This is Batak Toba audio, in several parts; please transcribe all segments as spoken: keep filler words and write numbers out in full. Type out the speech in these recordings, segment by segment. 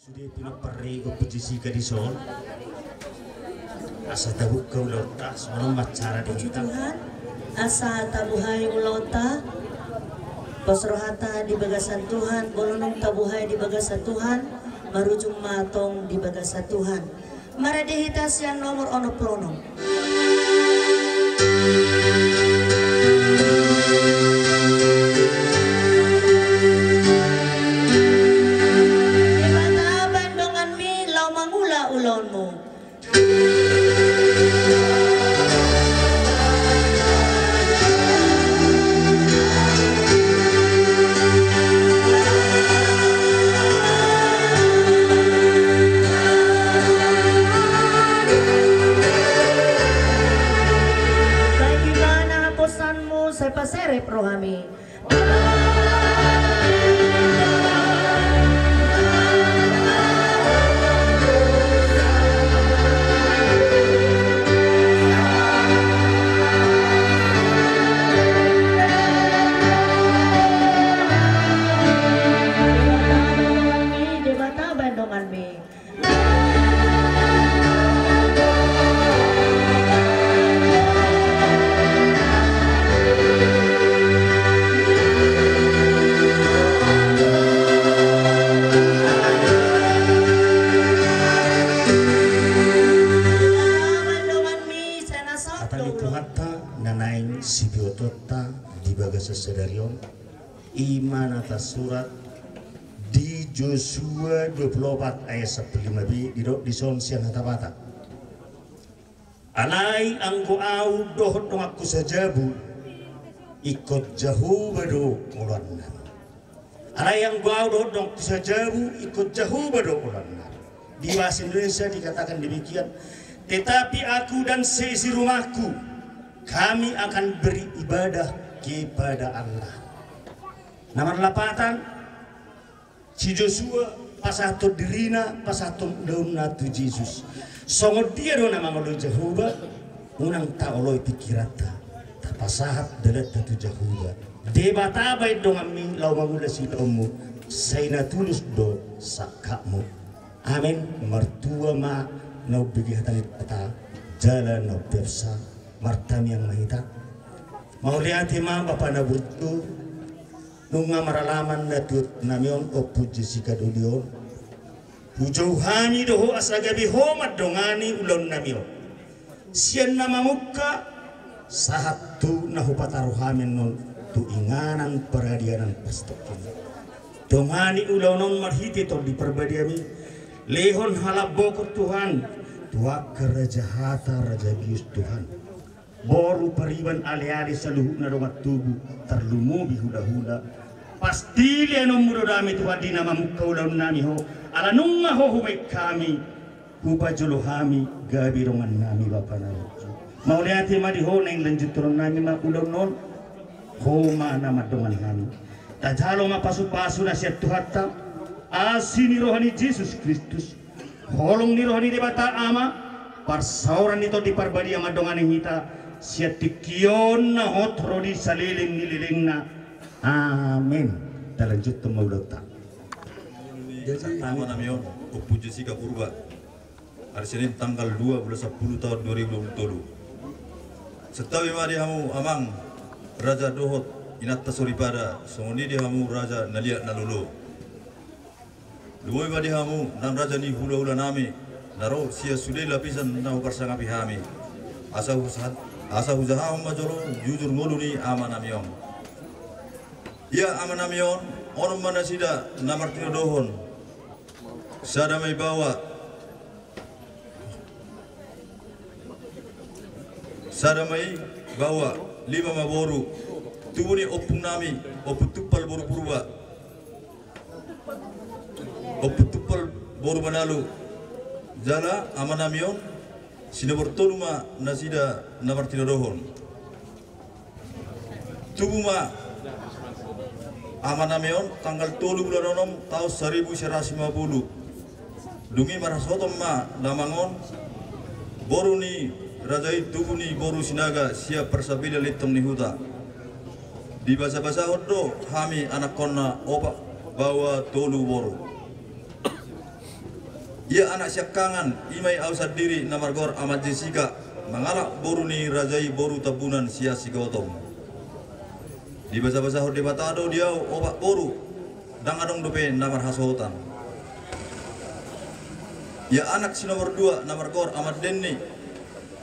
Sude pinompar ni Ompu Jessica dison, asa tabuka ulaonta, songon on ma cara di hita. Tuhan, asa tabuhai ulaonta. Pos rohanta di bagasan Tuhan, molo nunga tabuhai di bagasan Tuhan, marujung ma tong di bagasan Tuhan. Marende hita sian nomor onom pulu onom. Debata, baen donganmi laho mangula ulaonmu. Bagaimana haposanmu, sai paserep rohami. Debata, baen donganmi. Hata ni Tuhanta na naeng sibiotonta di bagasan sadari on. I ma na tarsurat di Josua dua pulu opat ayat sampulu lima b, didok dison sian hata Batak. Alai anggo ahu dohot donganku sajabu, ingkon Jahowa do oloannami. Alai anggo ahu dohot donganku sajabu, ingkon Jahowa do oloannami. Di bahasa Indonesia dikatakan demikian, tetapi aku dan seisi rumahku, kami akan beribadah kepada Allah. Na marlapatan, si Josua pasahathon dirina, pasahathon ulaonna tu Jesus. Songon dia do na mangoloi Jahowa, unang taoloi pingkiranta, tapasahat dalanta tu Jahowa. Debata, baen donganmi laho mangula siulaonmu, sai na tulus do sangkapmu. Amen. Martua ma na umbege hata ni Debata, jala na umpeopsa. Martangiang ma hita. Mauliate ma Bapa na burju, nunga maralaman na tuat nami on, Ompu Jessica Doli on. Hujou hami do ho asa gabe ho mandongani ulaon nami on. Sian na mamungka, sahat tu na hupataru hami annon tu inganan paradianan pastongkin. Dongani ulaon on marhite Tondi Parbadiami, lehon halambokon Tuhan, tu angka raja hata raja bius Tuhan. Boru pariban aleale saluhutna dongan tubu, tarlumobi hulahula. Pasti lehononmu do dame Tuhan di na mamungka ulaon nami ho, ala nunga ho hubaen hami, hupajolo hami gabe dongan nami Bapa na burju. Mauliate ma di ho, naeng lanjuthonon nami ma ulaon on. Ho ma na mandongani hami. Tajalo ma pasupasu na sian Tuhanta, asi ni roha ni Jesus Kristus, holong ni roha ni Debata Ama, parsaoran ni Tondi Parbadia mandongani hita sian tingki on na hot ro di saleleng ni lelengna. Amen. Talanjuthon ma ulaonta. Jadi, ama nami on, Ompu Jessica Purba. Hari Senin tanggal dua bulan sapuluh tahun dua ribu dua puluh tolu. Santabi ma di hamu amang raja dohot inanta soripada, songon i di hamu raja na liat na lolo. Lumobi ma di hamu nang raja ni hulahula nami na ro sian sude lapisan na huparsangapi hami. Asa husa-, asa hujahahon ma jolo jujur ngolu ni ama nami on. Ia ama nami on, onom ma nasida na martinodohon. Sada ma i baoa. Sada ma i baoa, lima ma boru. Tubu ni ompung nami, Ompu Tumpal boru Purba. Ompu Tumpal boru Manalu. Jala ama nami on, si nomor tolu ma nasida na martinodohon. Tubu ma ama nami on tanggal tolu bulan onom taon saribu sia ratus lima puluh. Dung i marhasohoton ma damang on, boru ni raja i tubu ni boru Sinaga sian Parsambilan Lintong ni Huta. Dibasabasahon do hami anakkonna opat baoa tolu boru. Ia anak siangkangan, i ma i au sandiri na margoar Amat Jessica, mangalap boru ni raja i boru Tambunan sian Sigotong. Dibasabasahon Debata do di au opat boru, ndang adong dope na marhasohotan. Ia anak si nomor dua na margoar Amat Denny,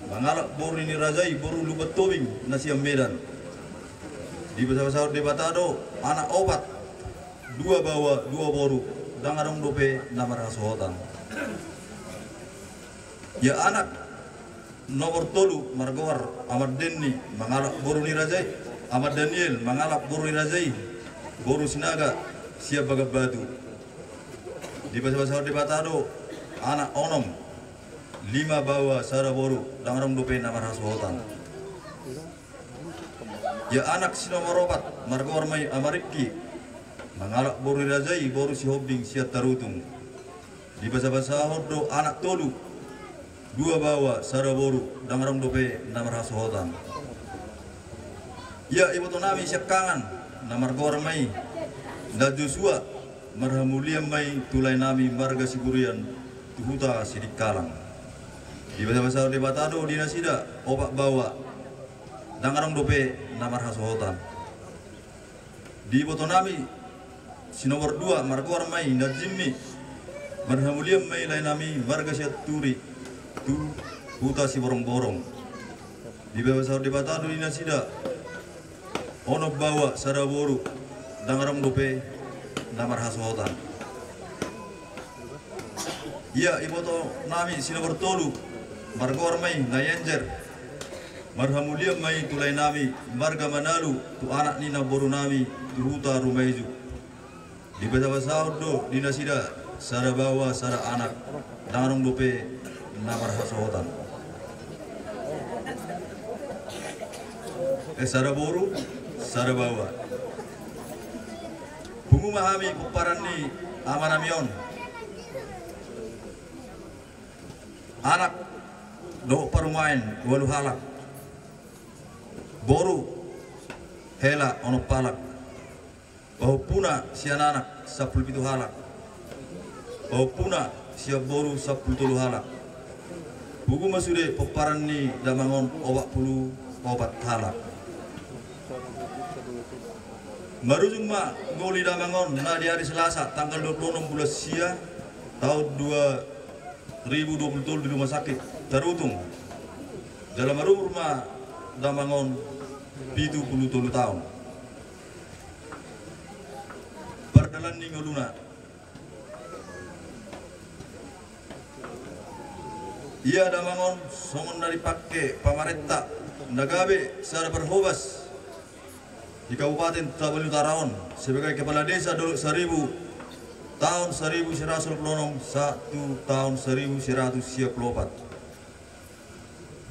mangalap boru ni raja i boru Lumban Tobing na sian Medan. Dibasabasahon Debata do anak opat, dua baoa, dua boru, ndang adong dope na marhasohotan. Ia anak nomor tolu margoar Amat Denny, mangalap boru ni raja i, Amat Daniel, mangalap boru ni raja i boru Sinaga sian Bagan Batu. Dibasabasahon Debata do anak onom, lima baoa, sada boru, ndang adong dope na marhasohotan. Ia anak si nomor opat margoar ma i Amarikki, mangalap boru ni raja i boru Sihombing sian Tarutung. Dibasabasahon do anak tolu, dua baoa, sada boru, ndang adong dope na marhasohotan. Ia ibotonami siangkangan na margoar ma i Nda Joshua, marhamulian ma i tu laenami marga Siburian tu huta Sidikalang. Dibasabasahon Debata do di nasida opat baoa, ndang adong dope na marhasohotan. Di ibotonami si nomor dua margoar ma i Nda Jimmy, marhamulian ma i laenami marga Sianturi tu huta Siborongborong. Dibasabasahon Debata do di nasida onom baoa, sada boru, ndang adong dope na marhasohotan. Ia ibotonami si nomor tolu margoar ma i Nda Enjer, marhamulian ma i tu laenami marga Manalu tu anak ni namborunami tu huta Rumaizu. Dibasabasahon do di nasida sada baoa, sada anak, ndang adong dope na marhasohotan. Eh, sada boru, sada baoa. Pungu ma hami pomparan ni amanami on. Anak dohot parumaen ualu halak. Boru hela onom halak. Pahompuna sian anak sampulu pitu halak. Pahompuna sian boru sampulu tolu halak. Pungu ma sude pomparan ni damang on opat pulu opat halak. Marujung ma ngolu ni damang on na di ari Selasa tanggal dua pulu onom bulan sia taon dua ribu dua pulu tolu di rumah sakit Tarutung. Jala marumur ma damang on pitu pulu tolu taon. Pardalan ni ngoluna. Ia damang on songon na dipangke pamarenta na gabe sada parhobas di Kabupaten Tabanan Utara on sebagai kepala desa Dolok Saribu taon saribu sia ratus ualu pulu onom sahat tu taon saribu sia ratus sia pulu opat.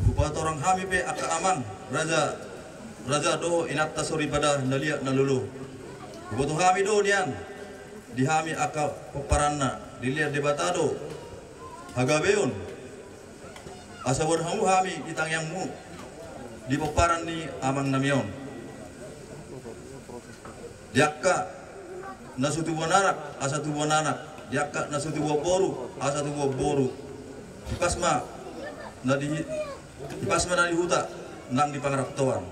Hupatorang hami pe angka amang raja, raja dohot inanta soripada na liat na lolo. Huboto hami do nian di hami angka pomparanna, dilehon Debata do hagabeon. Asa boan hamu hami di tangiangmu di pomparan ni amangnami on. Di angka na so tubuan anak asa tubuan anak, di angka na so tubuan boru asa tubuan boru. Hipas ma na di, hipas ma na di huta nang di pangarantoan.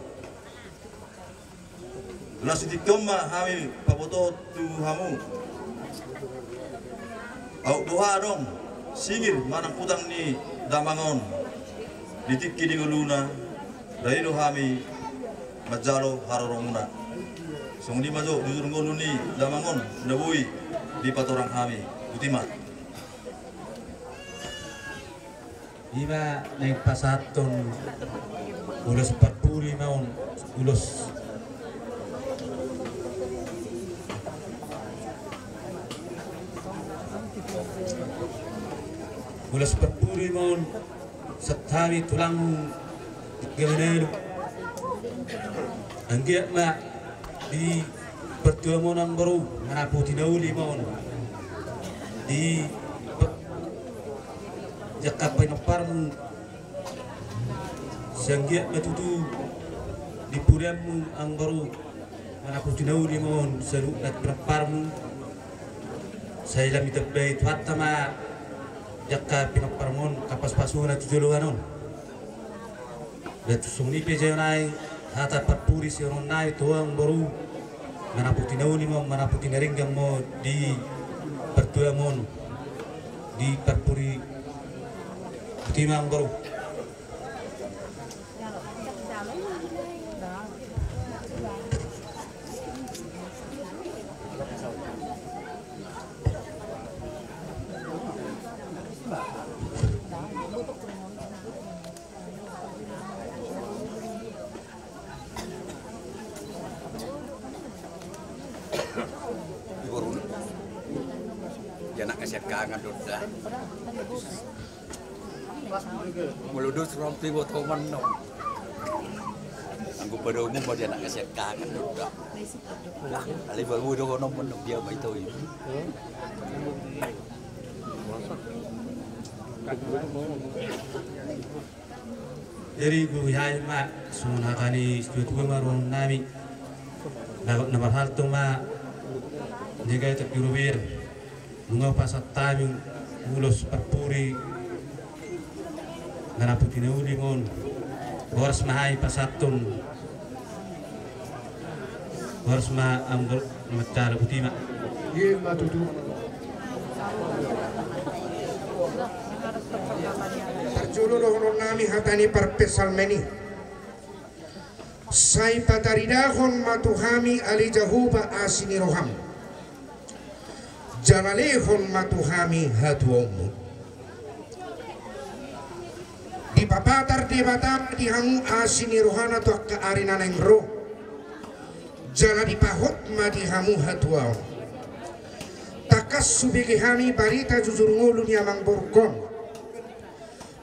Laos di tingki on ma hami pabotohon tu hamu. Aut boha adong singir manang utang ni damang on di tingki ni ngoluna, dai do hami manjalo haroromuna. Songon i ma jo jujur ngolu ni damang on na boi dipatorang hami. Botima. Ima naeng pasahathon ulos parpudi ma on, ulos, ulos parpudi ma on, sian hami tulangmu Gamenalu. Anggiat ma di partuaonmu amangboru, manang pinauli ma on. Di pe-, di angka pinomparmu, sai anggiat ma tutu di pudianmu amangboru, manang pinauli ma on, saluhutna pinomparmu. Sai lam ditambai Tuhanta ma Angka pinomparmon, angka pasupasuna tu joloan on. Laos songon i pe jolo nai hata parpudi sian on nai tu amangboru. Manaputi na uli ma, manaputi na denggan ma di partuamon, di parpudi. Botima amangboru. Di boru, di anak siangkangan do da. Molo dos roham tu iboto manang. Anggo padaomu ma di anak siangkangan do da. Alai baru dohonon manang dia ma ito i. Jadi, hujaha ma songon hata ni situatua ma dohonon nami. Na, na marhalto ma jaga tu robean. Nunga hupasahat hami ulos parpudi, manaputi na uli ma on. Horas ma hami pasahathon. Horas ma amangboru, mansai botima. Ima tutu. Parjolo dohonon nami hata ni parpsalmen i. Sai pataridahon ma tu hami ale Jahowa asi ni roham. Jala lehon ma tu hami hatuaonmu. Dipapatar Debata di hamu asi ni rohana tu angka ari na naeng ro. Jala dipahot ma di hamu hatuaon. Tangkas hubege hami barita jujur ngolu ni amangborungkon.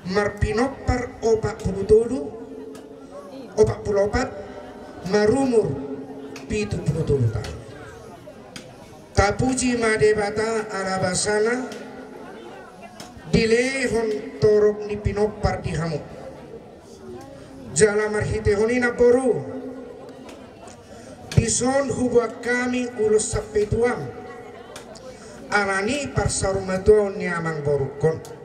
Marpinompar opat pulu tolu, opat pulu opat, marumur pitu pulu tolu taon. Tapuji ma Debata ala basana, dilehon torop ni pinompar di hamu. Jala marhitehon i namboru, dison huboan hami ulos sampe tu am, ala ni parsarumatuaon ni amangborungkon.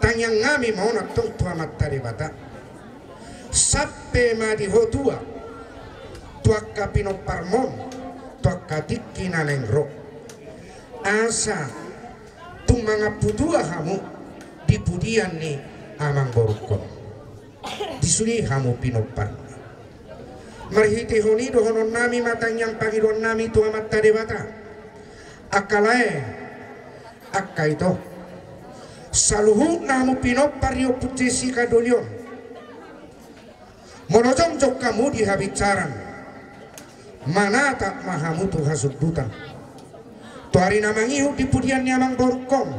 Tangiang nami ma on antong tu Amanta Debata. Sampe ma di ho tua, tu angka pinomparmon, tu angka tingki na naeng ro. Asa tung mangampu tua hamu di pudian ni amangborungkon. Di sude hamu pinompar. Marhitehon i dohonon nami ma tangiang pangidoan nami tu Amanta Debata. Angka lae, angka ito. Saluhutna hamu pinompar di Ompu Jessica doli on. Molo jongjong hamu di habinsaran, manatap ma hamu tu hasundutan. Tu ari na mangihut di pudian ni amangborungkon,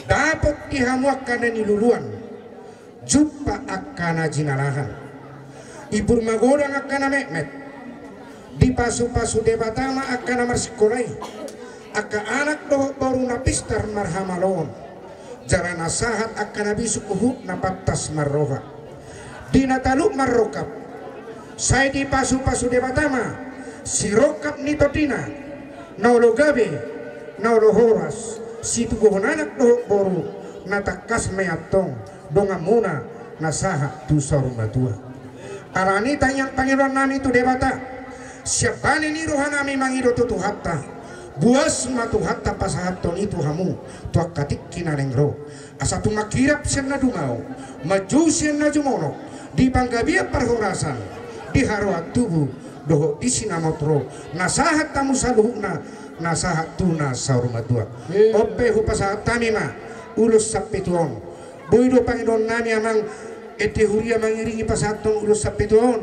dapot di hamu angka na niluluan, jumpa angka na jinalahan. Ibur magodang angka na metmet. Dipasupasu Debata ma angka na marsikola i, angka anak dohot boru na pistar marhamaloon. Jala na sahat angka na bisuk huhut na pantas marroha. Di na talu marrongkap, sai dipasupasu Debata ma sirongkap ni tondina, na olo gabe, na olo horas, situgohon anak dohot boru, na tangkas ma i antong donganmuna na sahat tu saur matua. Ala ni tangiang pangidoan nami tu Debata, sian bane ni roha nami mangido tu Tuhanta, boas ma Tuhanta pasahathon i tu hamu, tu angka tingki na naeng ro. Asa tung mangkirap sian na jumao, manjou sian na jumonok, di panggabean parhorasan, di haroan tubu, dohot di sinamot roha, na sahat hamu saluhutna, na sahat tu na saur matua. Amin. On pe hupasahat hami ma ulos sampe tu on. Boi do pangidoan nami amang ente huria mangiringi pasahathon ulos sampe tu on.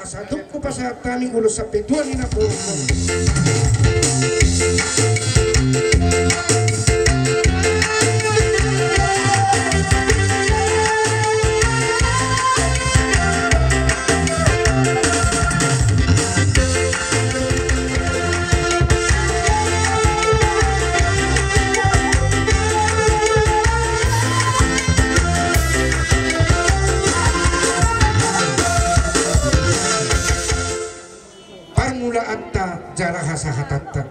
Asa tung hupasahat hami ulos sampe tu on i na. Parmulaanta jala hasahatanta.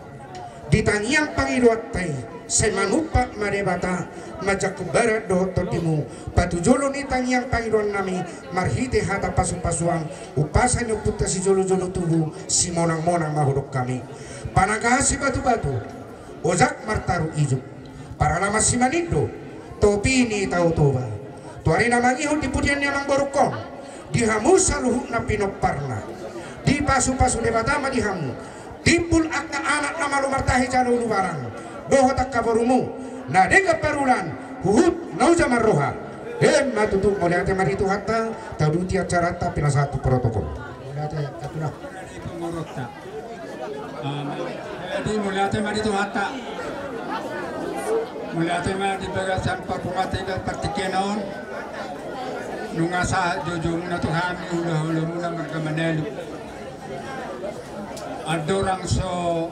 Di Di tangiang pangidoanta i, sai manumpak ma Debata manjangkon barat dohot tondimu, patujolo ni tangiang pangidoannami, marhite hata pasupasuan, umpasa ni ompunta sijolojolo tubu, simonangmonang ma hudok hami. Panangkahan sibatubatu, ojak martaru ijuk, paralaman simanindo, topi ni Tao Toba. Tu ari na mangihut di pudian ni amangborungkon, di hamu saluhutna pinomparna, dipasupasu Debata ma di hamu, timbul angka anak na malo martahi jala ulubarang, dohot angka borumu na denggan parulan, huhut na uja marroha. Emma tutu, mauliate ma di Tuhanta. Tauduti acaranta, pinasahat tu protokol. Mauliate, Kapinda. Jadi mauliate ma di Tuhanta. Mauliate ma di bagasan parpunguanta di partingkian on. Nunga sahat joujou muna tu hami, hulahulamuna marga Manalu. Andorang so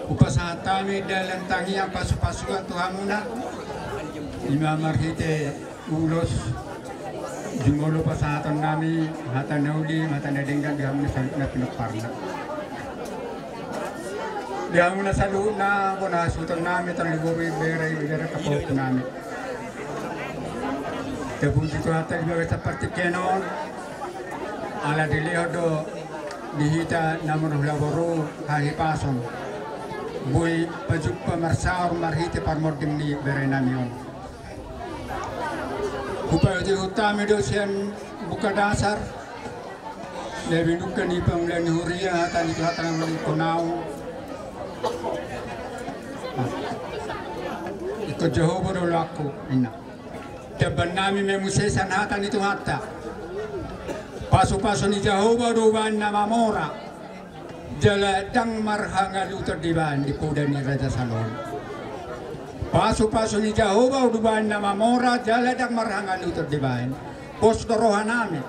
hupasahat hami dalan tangiang pasupasuan tu hamuna, ima marhite ulos, jumolo pasahatonnami hata na uli, hata na denggan di hamuna saluhutna pinomparna. Di hamuna saluhutna bona hasuhutonnami, tarlumobi bere, bere pahompunami. Tapuji Tuhanta di bagasan partingkian on, ala dilehon do di hita na marhulaboru hahipason, boi pajumpa marsaor marhite parmonding ni berenami on. Hupaihutihut hami do sian buka dasar, na binungka ni pangula ni huria, hata ni Tuhanta na mangihuthon ahu. Ingkon Jahowa do ulaonku, ninna. Dambannami ma muse sian hata ni Tuhanta. Pasupasu ni Jahowa do umbahen na mamora, jala ndang marhangaluton dibahen di poda ni Raja Salomo. Pasupasu ni Jahowa do umbahen na mamora, jala ndang marhangaluton dibahen. Pos do rohanami.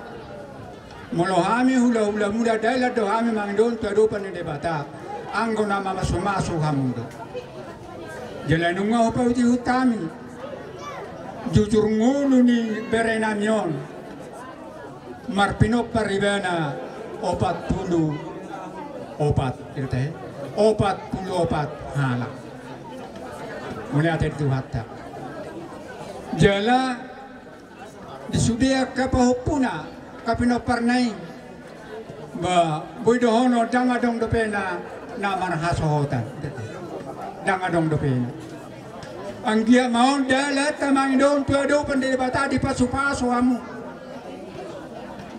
Molo hami hulahulamuna, dalan do hami mangidohon tu adopan ni Debata, anggo na mamasumasu hamu do. Jala nunga hupaihutihut hami jujur ngolu ni berenami on, marpinompar ibana opat pulu opat, ida tahe, opat pulu opat halak. Mauliate di Tuhanta. Jala di sude angka pahompuna, angka pinomparna i, ba, boi dohonon, ndang adong dope na, na marhasohotan. Ndang adong dope na. Anggiat ma on dalanta mangidohon tu adopan ni Debata dipasupasu hamu.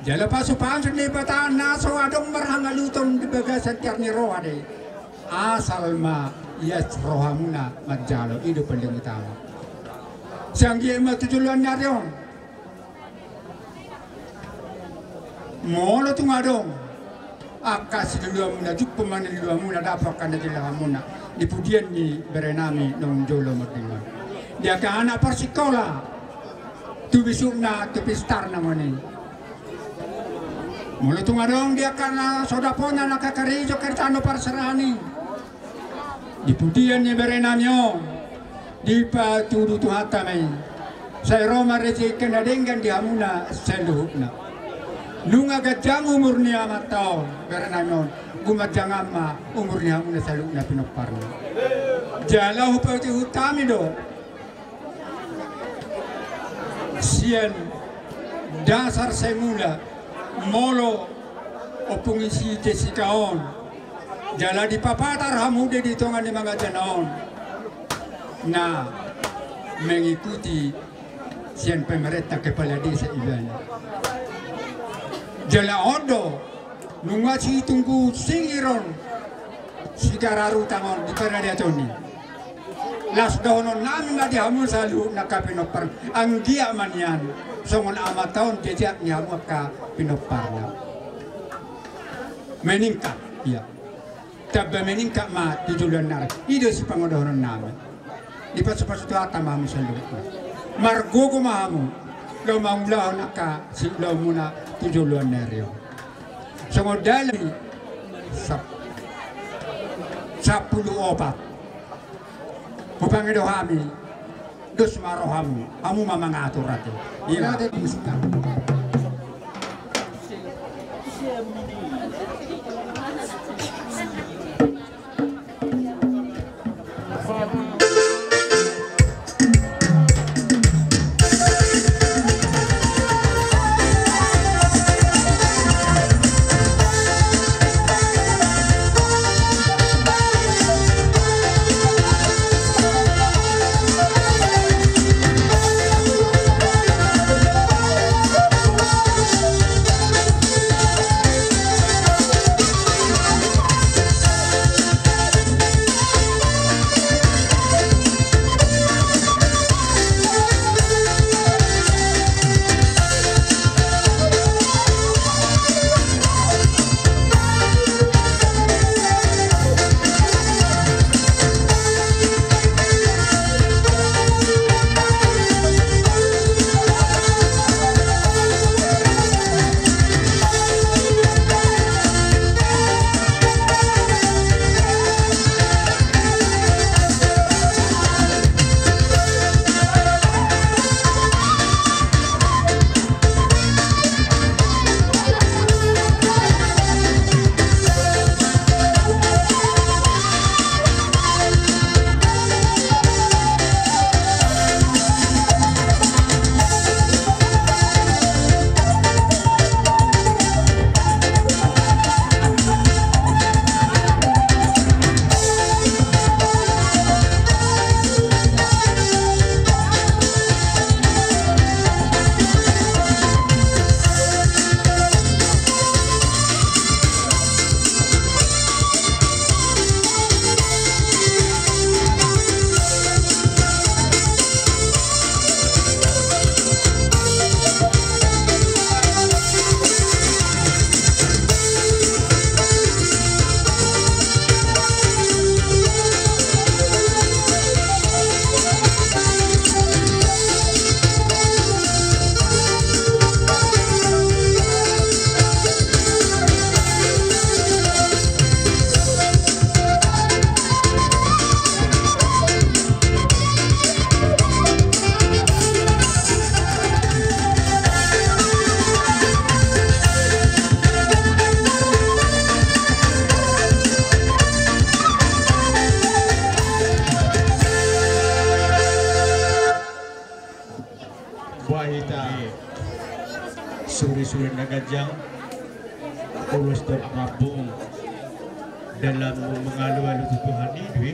Jala pasupasu ni Debata na so adong marhangaluton di bagasan tiar ni roha do i. Asal ma ias rohamuna manjalo, i do paling utama. Sai anggiat ma tu joloan ni ari on. Molo tung adong angka siluluanmuna, jumpa ma niluluanmuna, dapot angka na jinalamuna di pudian ni berenami naung jolo mardingon. Di angka anak parsikola, tu bisukna, tu pistarna ma on i. Molo tung adong di angka na so dapotan angka karejo, karejo na parserahan i, di pudian ni berenami on, dipatudu Tuhanta ma i. Sai ro ma rejeki na denggan di hamuna saluhutna. Nunga ganjang umur ni amanta on, berenami on, gumanjangan ma umur ni hamuna saluhutna pinomparna. Jala hupaihutihut hami do sian dasar semula, molo ompung i si Jessica on, jala dipapatar hamude di tonga ni mangajana on, na mengikuti sian pemerintah kepala desa ibana. Jala on do, nunga situnggu singir on, sigararutang on di paradaton i. Laos dohononnami ma di hamu saluhutna angka pinompar, anggiat ma nian songon amanta on jejak ni hamu angka pinomparna. Meningkat, ia. Tamba meningkat ma tu joloan ni ari. I do sipangodohononnami. Dipasupasu Tuhanta ma hamu saluhutna. Margogo ma hamu laho mangulahon angka siulaonmuna tu joloan ni ari on. Songon dalan sap-, sampulu opat. Hupangido hami, dos ma rohamu, hamu ma mangatur ate. Ia. Musik. Hita suri-suri na ganjang, ulos dohot rambu, dalanmu mangalualu tu Tuhan i do i.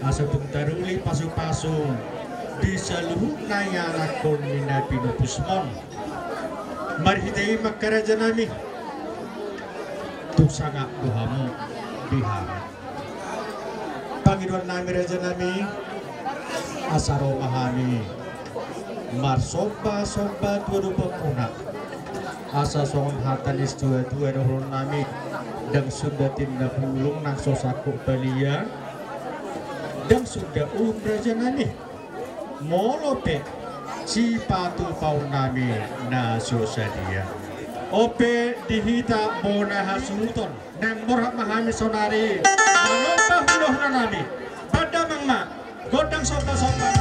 Asa tung taruli pasu-pasu di saluhut na ianakhon ni na pinupusmon. Marhite i ma angka rajanami, tung sangap do hamu di hami. Pangidoan nami rajanami, asa ro ma hami marsomba-somba tu adopanmuna. Asa songon hata ni situa-tua dohonon nami: Ndang sunda tinda bulung nang so sangkok palia, ndang sunda uhum rajanami, molo pe sipatupaon nami na so sadia. On pe di hita bona hasuhuton, naeng borhat ma hami saonari manomba hulahula nami. Bahen damang ma gondang somba-somba.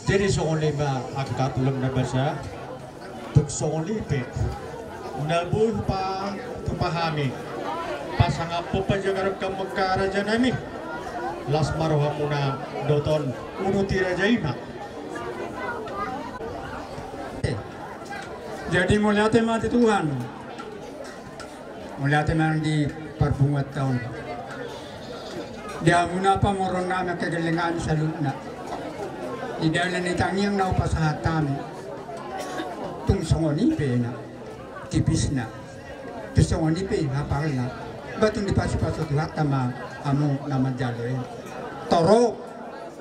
Jadi songon i ma angka tulang na basa. Tung songon i pe na boi pa tu hami pasangaphon pajagar hamu angka rajanami. Las ma rohamuna dohot on, unuti raja i ma. Jadi mauliate ma di Tuhan. Mauliate ma di parpunguanta on. Di hamuna pamoruon nami, angka gelleng nami saluhutna. Di dalan ni tangiang na hupasahat hami, tung songon i pe na tipisna, tung songon i pe hapalna. Ba tung dipasu-pasu Tuhanta ma hamu na manjalo i. Torop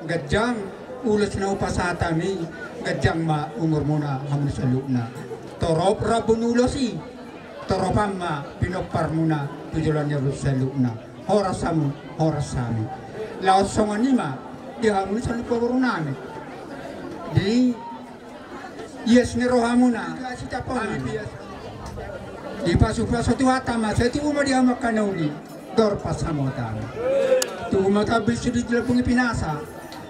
ganjang ulos na hupasahat hami, ganjang ma umurmuna hamu saluhutna. Torop rambu ni ulos i, toropan ma pinomparmuna tu joloan ni ari on saluhutna. Horas hamu, horas hami. Laos songon i ma di hamu saluhut pamoruon nami. Di ias ni rohamuna, dipasu-pasu Tuhanta ma, sai tubu ma di hamu angka na uli, dor pansamotan. Tubu ma tabi sude di lambung ni pinasa.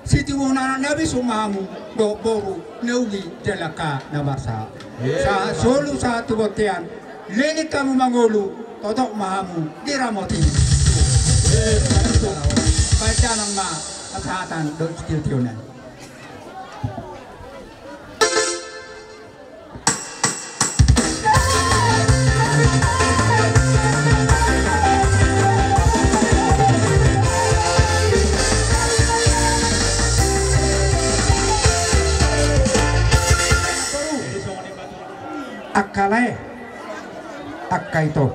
Sitibu ni anak na bisuk ma hamu, dohot boru na uli jala angka na basa. Sahat solu sahat tu bontean, leleng hamu mangolu, totop ma hamu diramoti. Bahen damang ma hasahatan dohot sitio-tionan. Alai, angka ito,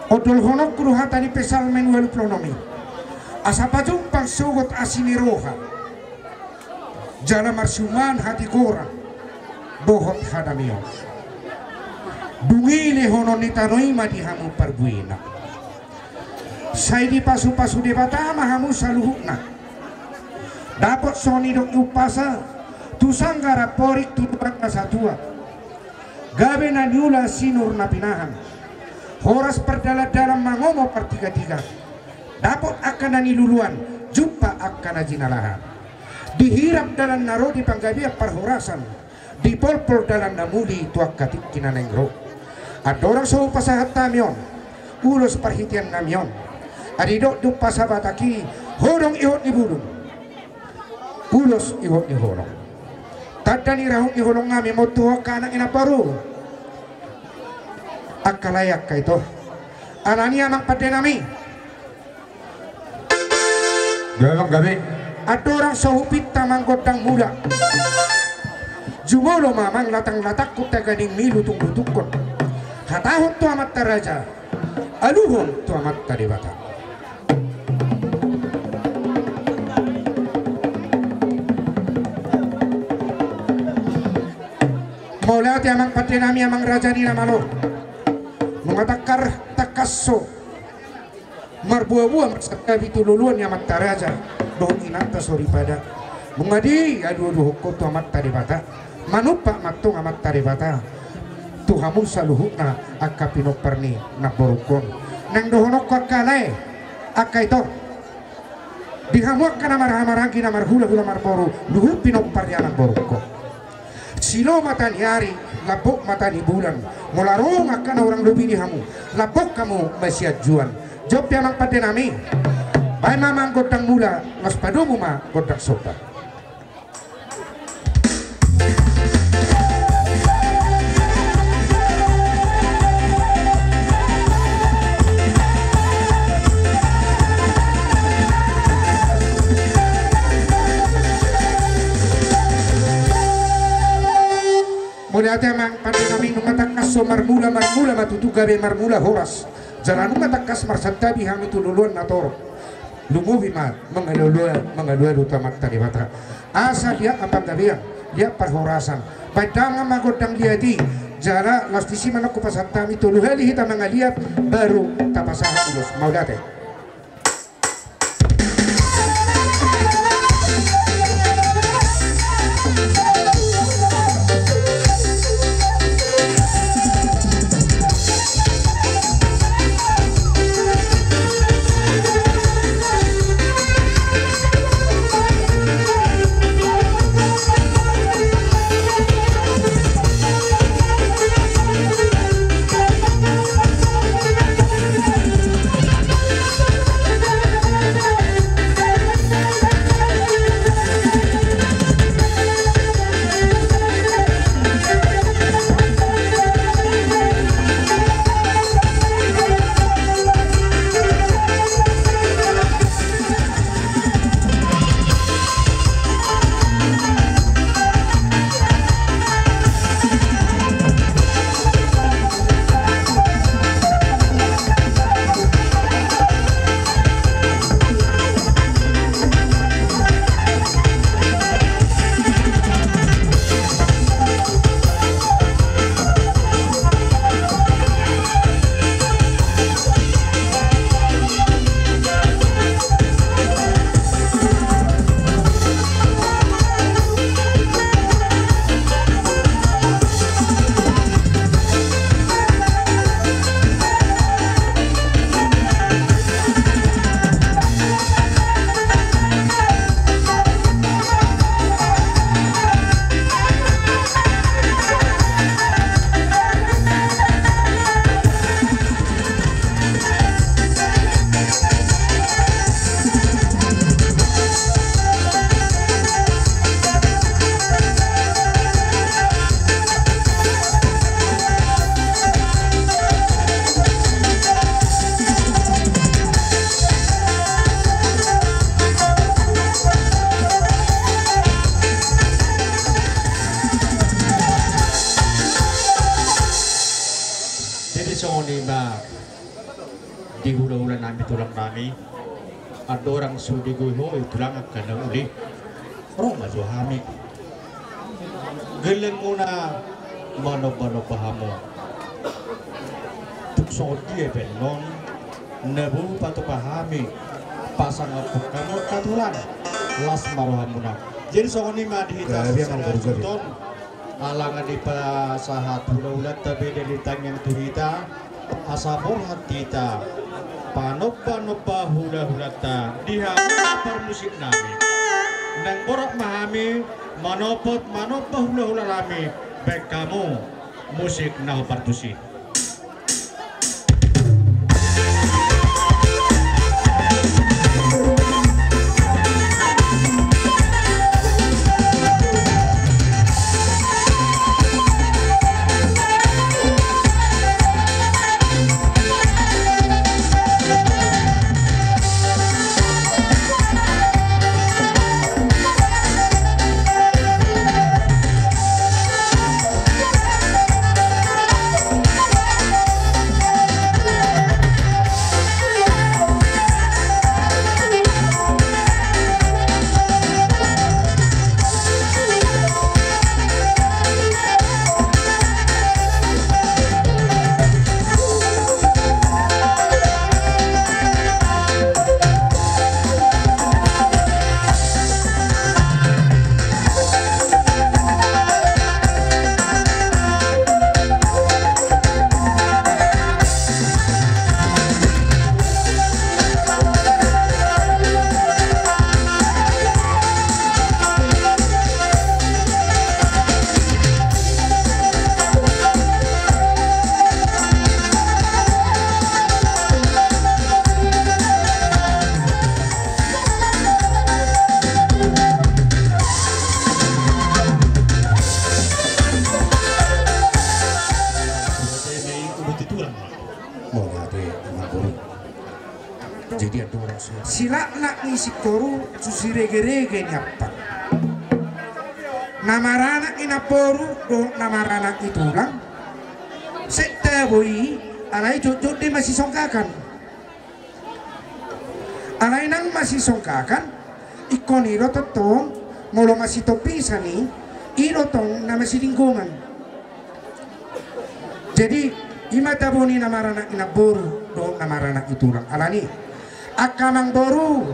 ondolhononku do hata ni Psalmen ualu pulu onom i. Asa pajumpang sogot asi ni roha, jala marsiuman hatigoran dohot hadamion. Dung i lehonon ni tano i ma di hamu parbuena. Sai dipasupasu Debata ma hamu saluhutna. Dapot songon nidok ni umpasa, tu sanggar amporik tu tuan na satua. Gabe na niula sinur na pinahan. Horas pardalandalan mangomo partigatiga. Dapot angka na niluluan, jumpa angka na jinalahan. Dihirap dalan na ro di panggabean parhorasan. Dipolpol dalan na muli tu angka tingki na naeng ro. Andorang so hupasahat hami on ulos parhitean nami on. Ai didok di umpasa Batak i, hodong ihot ni bulung, ulos ihot ni holong. Tanda ni rahut ni holong nami ma on tu ho angka anak ni namboru. Angka lae, angka ito, alani i amang pande nami, gabe, gabe. Andorang so hupinta amang gondang mula, jumolo ma amang latanglatangkon taganing mi lutunglutunghon. Hatahon tu amanta raja, aluhon tu amanta Debata. Mauliate amang pande nami, amang raja ni na malo. Nunga tangkas, tangkas so marbuabua marsantabi tu loloan ni amanta raja dohot inanta soripada. Nunga diaduaduhon ho tu amanta Debata. Manumpak ma antong amanta Debata tu hamu saluhutna angka pinompar ni namborungkon. Naeng dohononku angka lae, angka ito, di hamu angka na marhahamaranggi, na marhulahula marboru, luhut pinompar ni namborungkon. Silo mata ni ari, lambok mata ni bulan. Molo adong angka na hurang lobi di hamu, lambok hamu ma sian juan. Jompi amang pande nami. Baen ma amang gondang mula, laos padomu ma gondang somba. Mauliate amang pande nami, nunga tangkas so marmula, marmula ma tutu gabe marmula horas. Jala nunga tangkas marsantabi hami tu loloan na torop. Lumobi ma mangalualu, mangalualu tu amanta Debata. Asa liat ma panggabean, liat parhorasan. Baen damang ma gondang liat i. Jala laos disi ma nangkin pasahat hami tolu hali hita mangaliat, baru tapasahat ulos. Mauliate. Hami tulang nami, andorang so digogoi ho i tulang angka na uli, ro ma jo hami. Gellengmuna manomba-nomba hamu. Tung songon dia pe annon na boi patupa hami pasangaphon hamu angka tulang, las ma rohamuna. Jadi songon i ma di hita. Gabe, Amang Boru, gabe. Ala nga dipasahat hula-hulanta be di tangiang tu hita, asa borhat hita panomba-nomba hula-hulanta di hamu parmusik nami. Naeng borhat ma hami manopot manomba hula-hula nami, baen hamu musik na hombar tusi. Jadi andorang so silaknak ni singkoru tu sirege-rege ni ampang. Na maranak ni namboru dohot na maranak ni tulang. Setta boi, alai jotjot do masisongkakan. Alai nang masisongkakan, ingkon i do tongtong, molo masitopisan i, i do tong na masilinggongan. Jadi, i ma tabo ni na maranak ni namboru dohot na maranak ni tulang. Alani, angka namboru,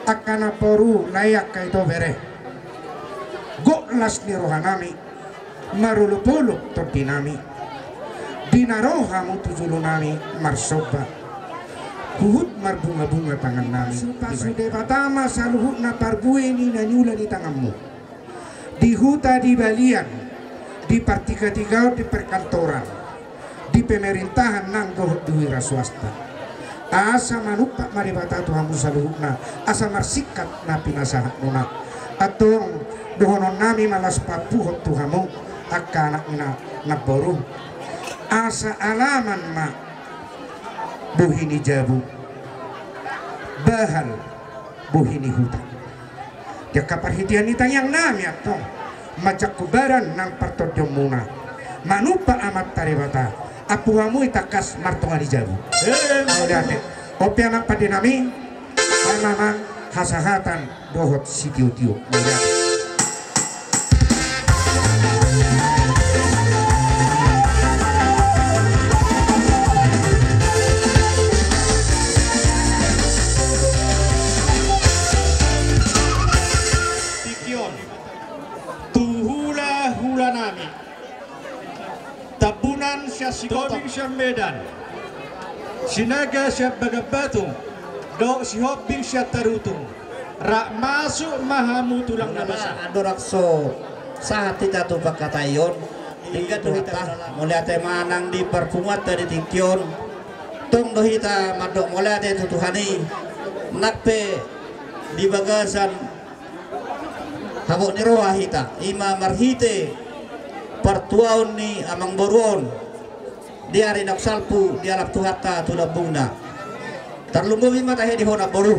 angka namboru, lae angka ito bere. Gok las ni roha nami, marolop-olop tondi nami. Di na ro hamu tu jolo nami marsomba, huhut marbunga-bunga tangan nami. Pasu-pasu Debata ma saluhutna parbue ni na niula ni tanganmu. Di huta, di balian, di partigatigaon, di perkantoran, di pemerintahan nang dohot di wira swasta. Asa manumpak ma Debata tu hamu saluhutna, asa marsingkat na pinasahatmuna. Antong, dohonon nami ma las pampuhot tu hamu, angka anak ni na, namboru. Asa alaman ma bohi ni jabu, bahal bohi ni huta. Di angka parhitean ni tangiang nami antong, manjangkon badan nang partondionmuna. Manumpak Amanta Debata, ampu hamu i tangkas martonga ni jabu. Mauliate. On pe amang pande nami, baen ma amang hasahatan dohot sitio-tio. Mauliate. Tingki on tu hula-hula nami. Tambunan sian Sikoto, Tobing sian Medan, Sinaga sian Bagan Batu, dohot Sihombing sian Tarutung. Rap masuk ma hamu tulang na basa. Andorang so sahat hita tu pangkataion, denggan do hita. Mauliate ma nang di parpunguanta di tingki on. Tong do hita mandok mauliate tu Tuhan i. Nang pe di bagasan habot ni roha hita, i ma marhite partuaon ni amang boru on di ari naung salpu dialap Tuhanta tu lambungna. Tarlumobi ma tahe di ho namboru.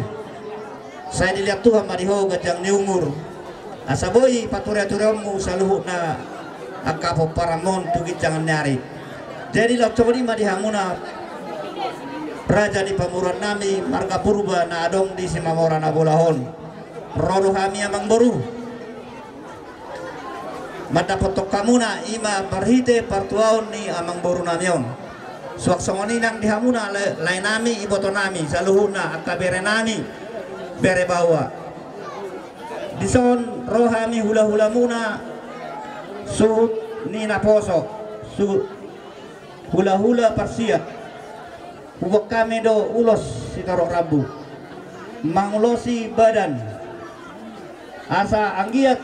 Sai dilehon Tuhan ma di ho ganjang ni umur, asa boi paturia-turiaonmu saluhutna angka pomparanmon tu ginjang ni ari. Jadi laos songon i ma di hamuna. Raja ni pamoruon nami marga Purba na adong di Simamora na bolahon. Ro do hami amang boru mandapothon hamuna i ma marhite partuaon ni amang boru nami on. Suang songon i nang di hamuna lae, lae nami, iboto nami, saluhutna angka bere nami, bere baoa. Dison ro hami hulahulamuna suhut ni naposo, suhut hulahula parsiat. Huboan hami do ulos sitorop rambu mangulosi badan, asa anggiat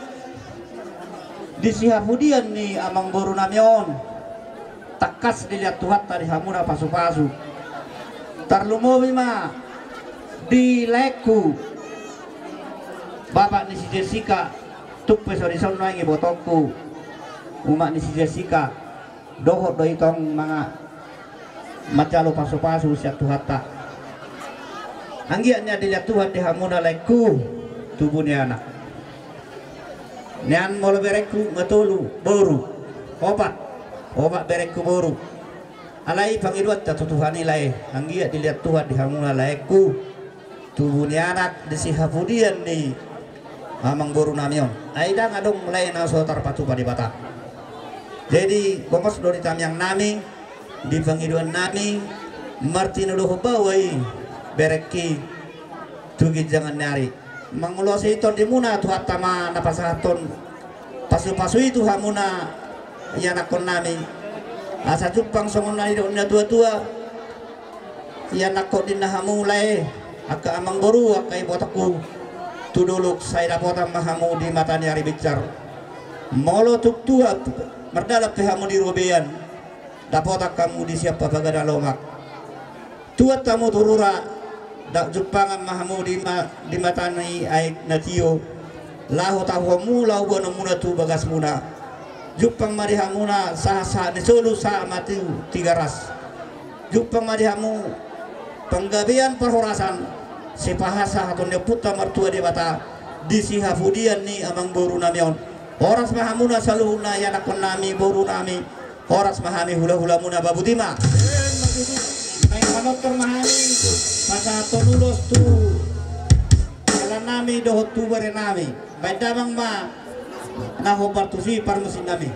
di sihapudian ni amang boru nami on tangkas dilehon Tuhanta di hamuna pasupasu. Tarlumobi ma di laengku, bapak ni si Jessica, tung pe so dison nuaeng ibotongku, umak ni si Jessica. Dohot do i tong manga manjalo pasupasu sian Tuhanta. Anggiat nian dilehon Tuhan di hamuna laengku tubu ni anak. Nian molo berengku ma tolu boru, opat, opat berengku boru. Alai pangidoanta tu Tuhan i lae, anggiat dilehon Tuhan di hamuna laengku tubu ni anak di sihapudian ni amang boru nami on. Ai ndang adong lae na so tarpatupa Debata. Jadi gomos do di tangiang nami, di pangidoan nami, martinodohon baoa i berengki tu ginjangan ni ari. Mangulosi tondimuna Tuhanta ma na pasahathon pasupasu i tu hamuna ianakhon nami. Asa jumpang songon na nidok ni natuatua, ianakhon ninna hamu lae, angka amang boru, angka ibotongku, tu dolok sai dapotan ma hamu di mata ni ari binsar. Molo tung tua mardalan pe hamu di robean, dapotan hamu di sian papaga na lomak. Tuat hamu tu rura, da jumpangan ma hamu di ma, di mata ni aek na tio, laho tahuonmu, laho boanonmuna tu bagasmuna. Jumpang ma di hamuna sahatsahat ni solu sahat ma tu Tigaras. Jumpang ma di hamu panggabean parhorasan, sipasahathon ni Ompunta Martua Debata di sihapudian ni amang boru nami on. Horas ma hamuna saluhutna ianakhon nami, boru nami. Horas ma hami hulahulamuna, ba boti ma. Naeng manortor ma hami pasahathon ulos tu dalan nami dohot tu bere nami. Baen damang ma na hombar tusi parmusik nami.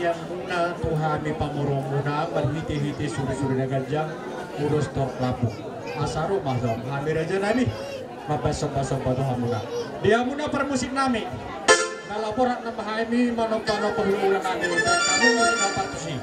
Iangmuna tu hami pamoruonmuna marhite-hite suri-suri na ganjang, ulos torop lambung. Asa ro ma hami raja nami mambahen somba-somba tu hamuna. Di hamuna parmusik nami, na laho borat nama hami manomba-nomba hula-hula nami, hami musik na partusi.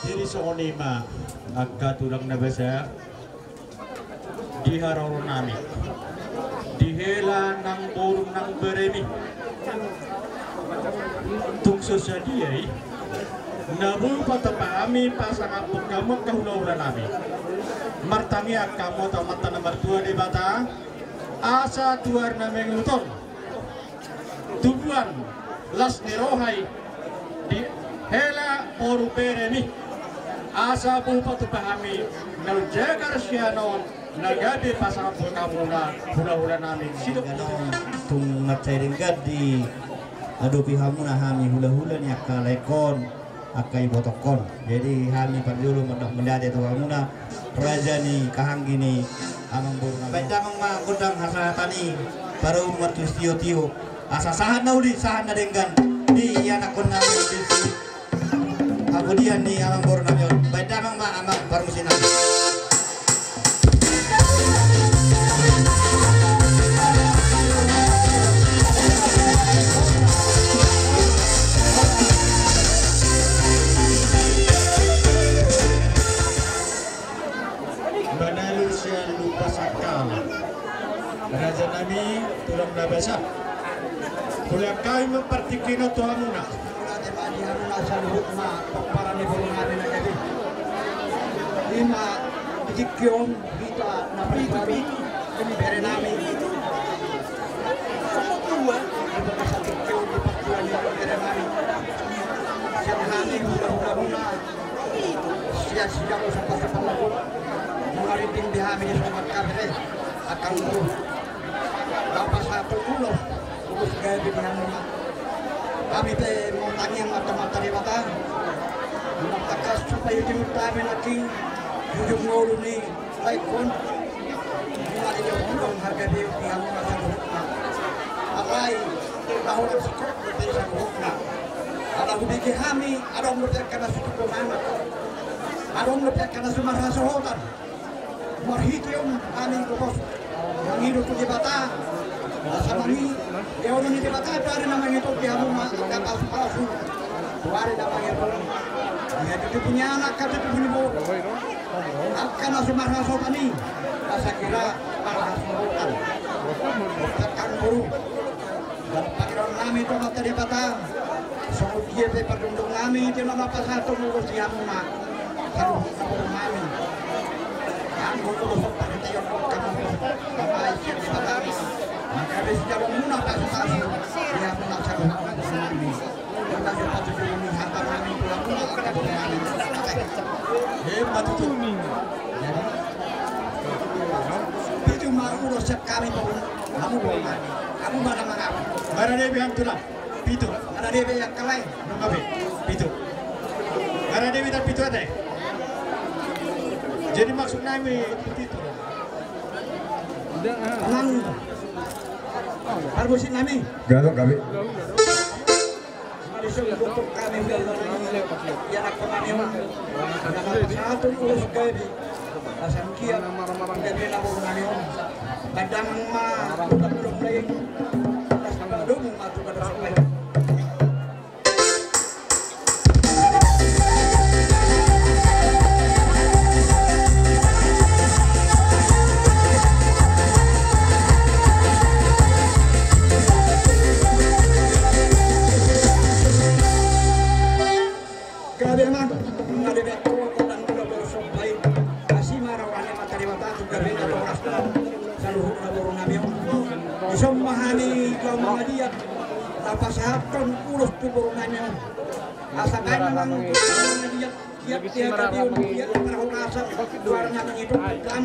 Jadi songon i ma angka tulang na basa, di haroro nami, di hela nang boru nang beremi. Tung so sadia i na boi patompa hami pasangaphon hamu angka hula-hula nami. Martangiang hamu tu Amanta na martua Debata, asa tu ari na mangihut on tubuan las ni roha i di hela boru beremi, asa boi patompa hami na jagar sian on na gabe pasangaphon hamuna hula-hula nami. Sidok tung mansai denggan diadopi hamuna hami hula-hula ni angka laengkon, angka ibotongkon. Jadi hami parjolo mandok mauliate tu hamuna, raja ni kahanggi ni amangboru nami. Baen damang ma gondang hasahatan i, parungkil martus tio-tio, asa sahat na uli, sahat na denggan di ianakhon nami di si hapudian ni amangboru nami on. Baen damang ma amang parmusik nami. Manalur sian lupa sangkal. Raja nami, tulang na basa. Hula hami ma partingkian on tu hamuna. Di hamuna saluhut ma pomparan ni boru nami na gabe. Ima di tingki on hita na partingkian bere nami. Di bagasan tingki on di partingkian ni bere nami. Sian hami hula-hula muna. Sian sidaku sampai sampang laku. Muna rinting di hami di somat kabe. Akan tu. Bapak satu ulos. Gabe di hamuna. Hami pe mangido ma tu Amanta Debata, manang tangkas supaya di hamuna nangkin ujung ngolu ni baik on. Mulai di ujung harga di hamuna saluhutna. Alai, tahu dan sikok berarti saluhutna. Ala hubege hami, adong dope angka na situtu mangan. Adong dope angka na sumarhasohotan. Marhite on hami gomos mangido tu Debata. Asa mangi, dia on ni Debata, tuari na mangido di hamuna angka pasupasu. Tuari na mangido. Ia tutu punya anak, ka tutu punya bo. Angka na sumarhasohotan i. Asa kira marhasohotan. Tekan guru. Pangidon nami tu Amanta Debata, songon dia pe pardondon nami, dia ma pasahaton ulos di hamuna, saluhutna boru nami. Anggo ulos on pangkataion hamu, Amanta Debata, maka be sijalo muna pasupasu di hamuna saluhutna boru nami. Ima tutu. Pitu ma ulos sian hami boru nami. Hamu boru nami. Hamu ma na mangaku. Marade be hamu tulang. Pitu. Marade be angka lae. Nunga be. Pitu. Marade be, tapi pitu ate. Jadi maksud nami pitu. Nang. Parmusik nami. Gabe, gabe. Asa anggiat gabe na boru nami on. Pandangan ma, pandangan ma. Gabe ma, gabe ma, gabe ma, gabe ma, gabe ma, gabe ma. Asi ma roha ni Amanta Debata tu gabe na tu horasna saluhutna boru nami on. Dison ma hami gabe mangaliat na pasahathon ulos tu boru nami on. Asa baen ma mangaliat, iat dia gabe on, iat parhorasan, tuari na mangido, dan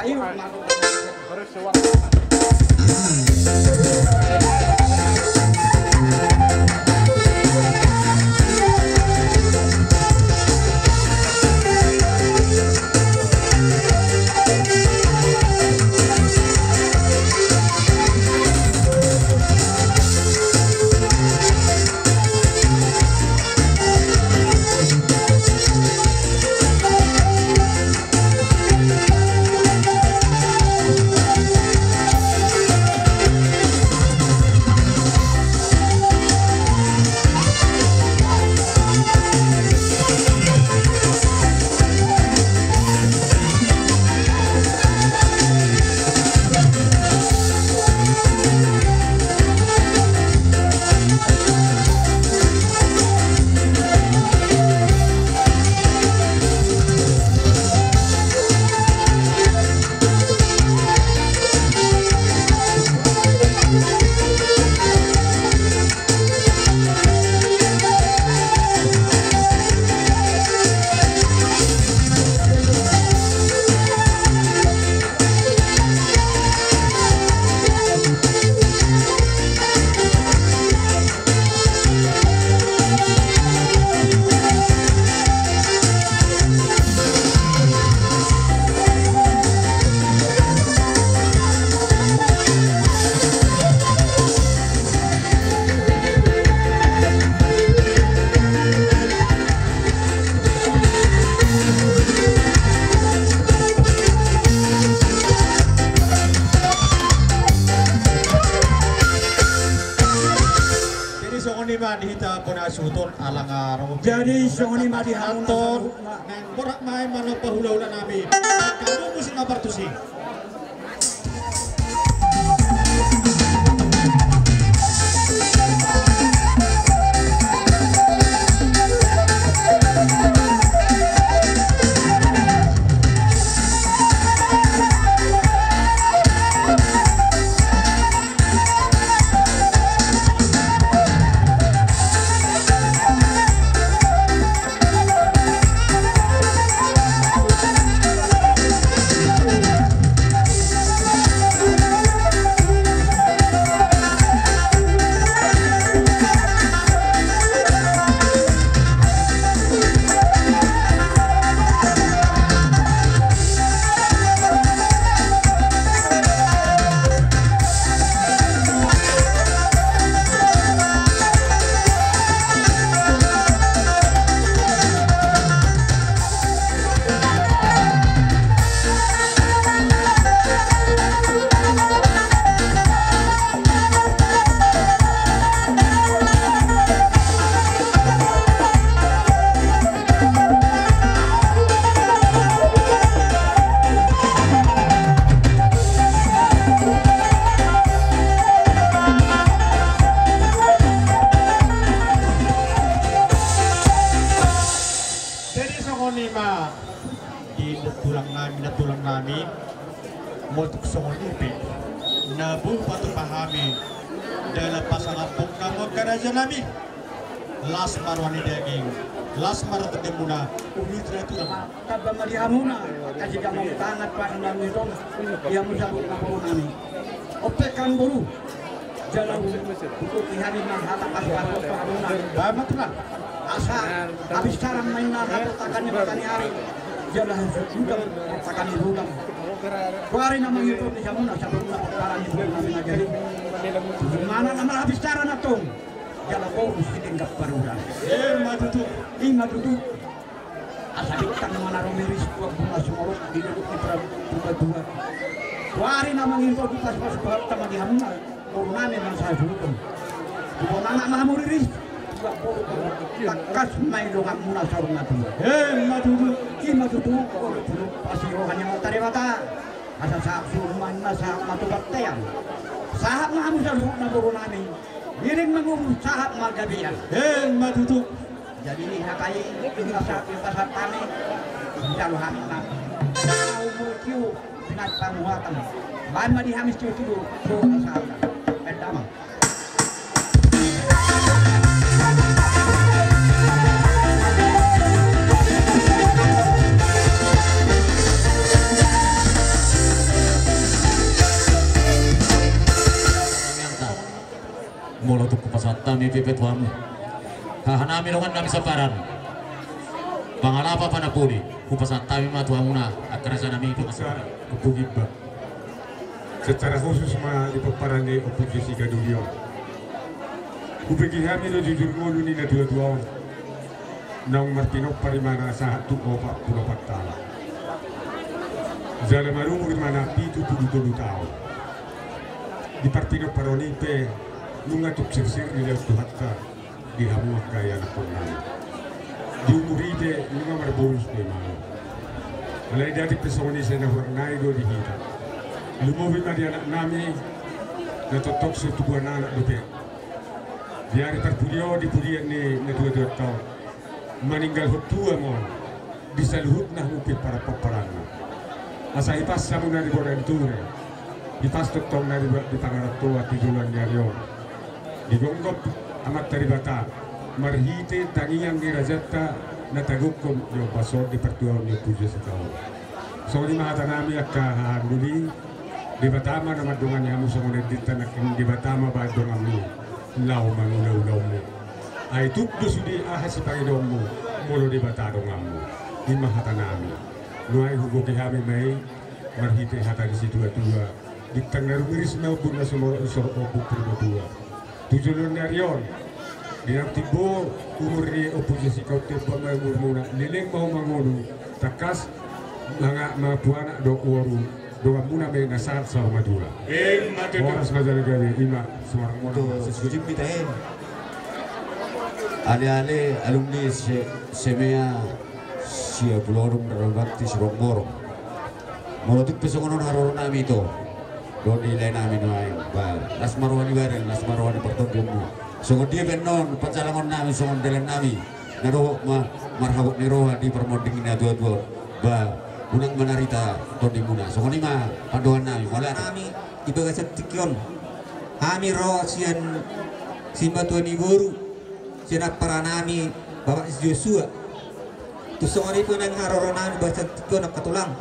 ayo ma. Jadi songon i ma di hita bona suhut on, ala nga ro. Jadi songon i ma di hita bona suhut on. Nang borat ma i ma na pahulahula nami. Kamu musik na partusi. Songon i ma di tulang nami, na tulang nami, molo tung songon i pe na boi patupa hami dalan pasalampok na mangkaraja nami. Las ma roha ni daging, las ma roha ni muna, uli tu na tulang. Tamba ma di hamuna, kasi damang tangan, pasangan ni tong, ia musa buka nami. Ope kan boru. Jala hutuki hami ma hata pasupasu tu hamuna. Baen ma tulang. Asa habis saran ma inna hata takan ni mataniari. Jala hasusudan takan ni bulan. Kuari na mangido di hamuna saburna paran ni bulan na jadi. Mana nama habis saran atong. Jala boru sidenggan paruran. Ima tutu. Ima tutu. Asa bintang mana romiris tuak bunga sumorok di duduk di pura-, pura dua. Kuari na mangido di pasupasu tu hamuna. Boru nami na sahasuhuton. Tubuan anak na hamuriris. Tubuan boru tangkas ma i donganmuna saur matua. Ima tutu. Ima tutu. Boru tutu. Pasi roha ni Amanta Debata. Asa sahat suruman na sahat ma tu bontean. Sahat ma hamu saluhutna boru nami. Ngiring mangolu sahat ma gabean. Ima tutu. Jadi hata i, ima sahat, ima sahat hami. Jalo hami ma. Umur kiu. Pinat panguatan. Baen ma di hami situ. Tuh, asal. Endama. Molo tung hupasahat hami pe tu hamu. Haha nami dongan nami saparan. Pangalapa panapoli. Hupasahat hami ma tu hamuna. Angka raja nami tu. Ompu Gimba. Secara khusus ma di pomparan ni Ompu Jessica Dulion. Hubege hami do jujur ngolu ni na dua-dua on. Naung martinompar imana sahat tu opat pulu opat taon. Jala marumur imana pitu pulu tolu taon. Di partinomparon i pe nunga tuk sirsir di laut Tuhanta. Di hamu angka ianakhon nami. Di umur i pe nunga marbolus do imana. Alai dati pe songon i sai na hurang nai do di hita. Lumobi ma di anak nami na tongtong so tubuan anak dope. Di ari parpudi on di pudian ni na dua-dua taon. Maninggalhon tua ma on. Di saluhutna hamu pe parampamparanna. Asa hipas hamu na di bona ni ture. Hipas tongtong na di pangarantoan tu joloan ni ari on. Digonggop Amanta Debata marhite tangiang ni rajanta na tagokhon di ombas on di partuaon ni Ompu Jessica on. Songon i ma hata nami angka haha doli. Debata ma na mandongani hamu songon endinta nangkin Debata ma baen donganmu. Laho mangula ulaonmu. Ai tuk do sude aha sipangidoonmu molo Debata donganmu. Ima hata nami. Nuaeng huboke hami ma i marhite hata ni situa-tua. Bintang na rumiris ma ombun na sumorok ni sorok ombun purba tua. Tu joloan ni ari on. Di naung timbo umur ni Ompu Jessica on tempa ma umurmuna. Leleng ma ho mangolu. Tangkas manga-, mangapu anak dohot boru. Donganmuna ma i na sahat saur matua. Horas ma jala gabe ima sumarang mona. Tutu, sujimbi tahe. Ale-ale alumni se-, semea sia Pulo Odung Rarabakti Siborongborong. Molo tuk pe songon on haroro nami ito. Dohot ni lae nami nuaeng. Ba, las ma roha ni bareng, las ma roha ni partondionmu. Songon dia pe annon pansalangon nami, songon dalan nami. Na dohot ma-, marhabot ni roha di parmonding ni na tua-tua. Ba, unang manarita tondimuna. Songon i ma pandohan nami. Mauliate. Nami di bagasan tingki on. Hami ro sian simatua ni boru, sian ampara nami Bapak Joshua. Tung songon i pe nang haroro nami di bagasan tingki on angka tulang.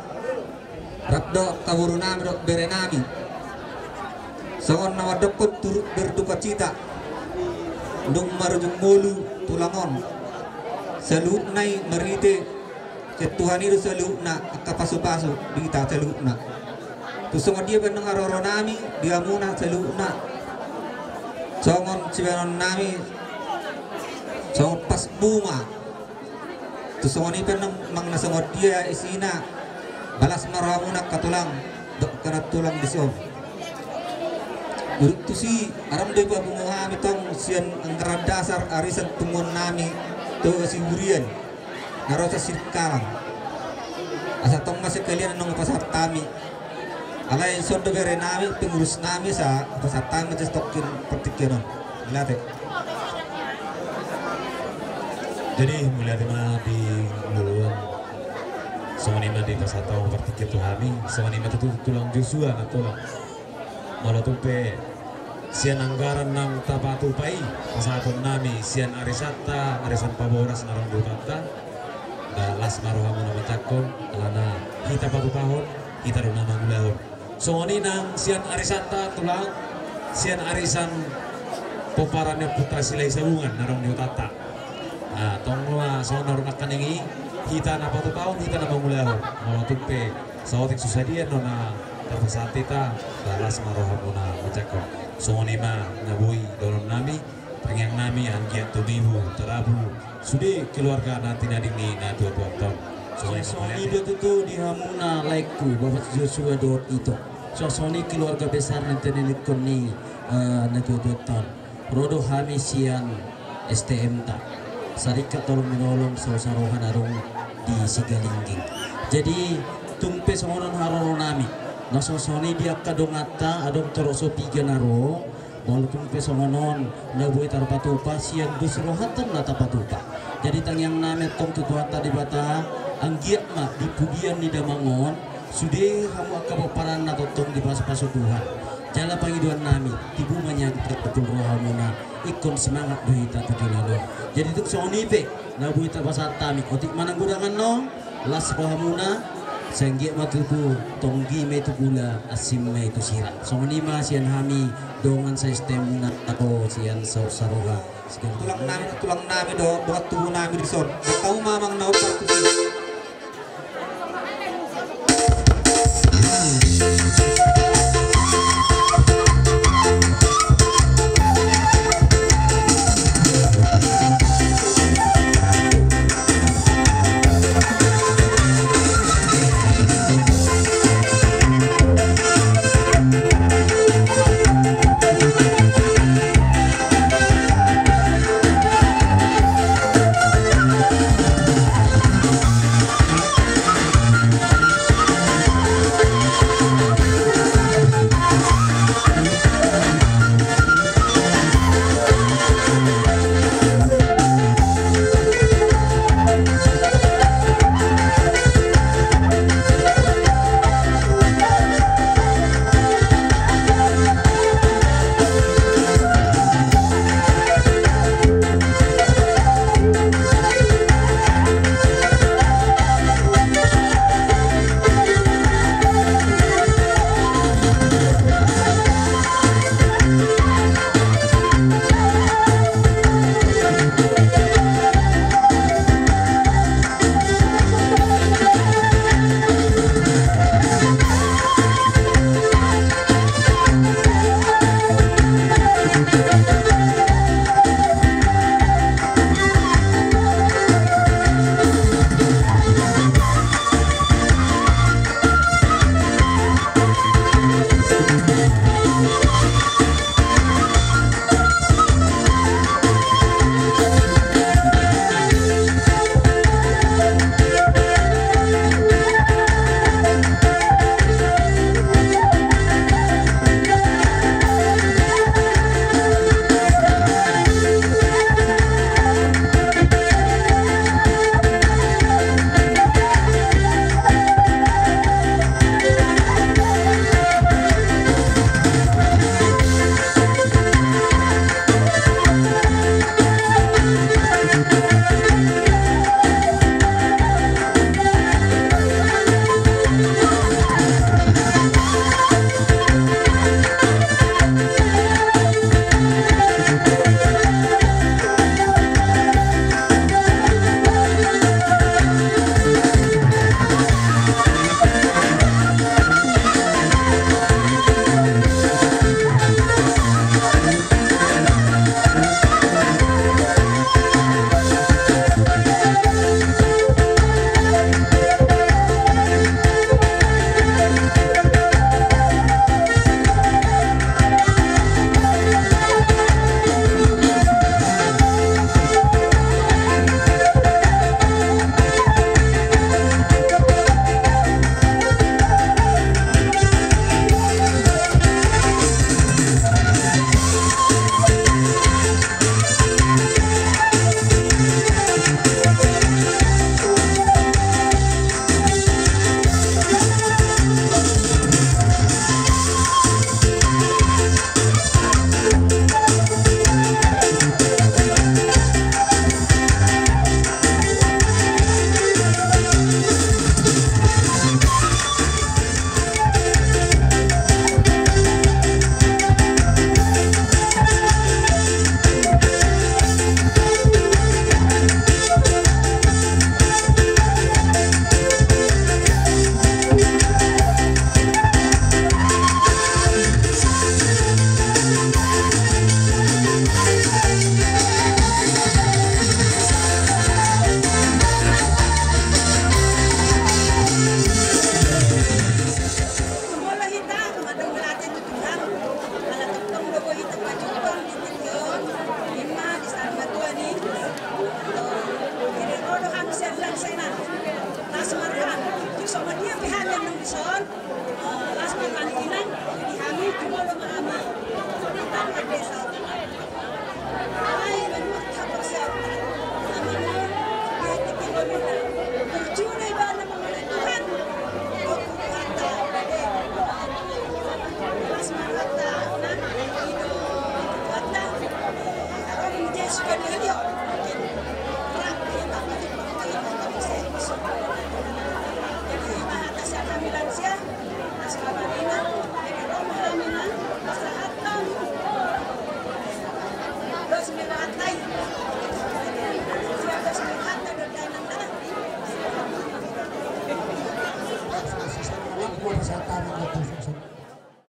Rap do angka boru nami dohot bere nami. Songon na mandokkon turut berdukacita. Dung marujung ngolu tulang on. Saluhutna i marhite sian Tuhan i do saluhutna angka pasu-pasu di hita saluhutna. Tung songon dia pe nang haroro nami di hamuna saluhutna. Songon sibahenon nami songon pas bunga. Tung songon i pe nang manang na songon dia isina, ba las ma rohamuna angka tulang dohot angka nantulang disi on. Dung tusi, arang do ipapungu hami tong sian anggaran dasar arisan punguan nami Toga Siburian na ro sian Sirikalang. Asa tong ma sekalian annon hupasahat hami. Alai songon do bere nami, pengurus nami, asa hupasahat hami ma tes tokin partingkian on. Mauliate. Jadi mauliate ma di ngolu on. Dipasahat hamu partingkian tu hami, songon i ma tutu tulang Joshua na tulang. Molo tung pe sian anggaran naung tapatupa i, pasahaton nami sian arisanta, arisan paboras na adong di hutanta. Ba las ma rohamuna manjangkon, alana hita patupahon, hita do na mangulahon. Songon i nang sian arisanta tulang, sian arisan pomparan ni Ompunta Silahisabungan na adong di hutanta. Ah, tong ma songon na ro nangkaning i, hita na patupahon, hita na mangulahon. Molo tung pe saotik so sadia do na tapasahat hita, ba las ma rohamuna manjangkon. Songon i ma na boi dohonon nami, tangiang nami anggiat tumibu tarabu sude keluarga na tinading ni natuatuanta on. Songon i ma. Songon i do tutu di hamuna laengku, Bapak Joshua dohot Ito. Songon i keluarga besar na tinadingkon ni, eh, natuatuanta on. Ro do hami sian S T M-ta, Saringkat Tolong Menolong Saur Saroha na adong di Sigalingging. Jadi tung pe songon on haroro nami, na songon i di angka donganta adong torop so piga na ro, molo tung pe songon on na boi tarpatupa sian dos rohanta na tapatupa. Jadi tangiang nami antong tu Tuhanta Debata, anggiat ma di pudian ni damang on, sude hamu angka pomparanna tongtong dipasupasu Tuhan. Jala pangidoan nami, tibu ma nian tarpatupa rohamuna, ingkon semangat do hita tu joloan on. Jadi tung songon i pe na boi tapasahat hami, otik ma nang godanganna on, las rohamuna, sai anggiat ma tutu tonggi ma i tu gula, asing ma i tu sira. Songon i ma sian hami dongan sa-S T M-muna atau sian Saur Saroha. Tulang nami, tulang nami do, dongan tubu nami dison. Dang tau ma amang na umpartusi.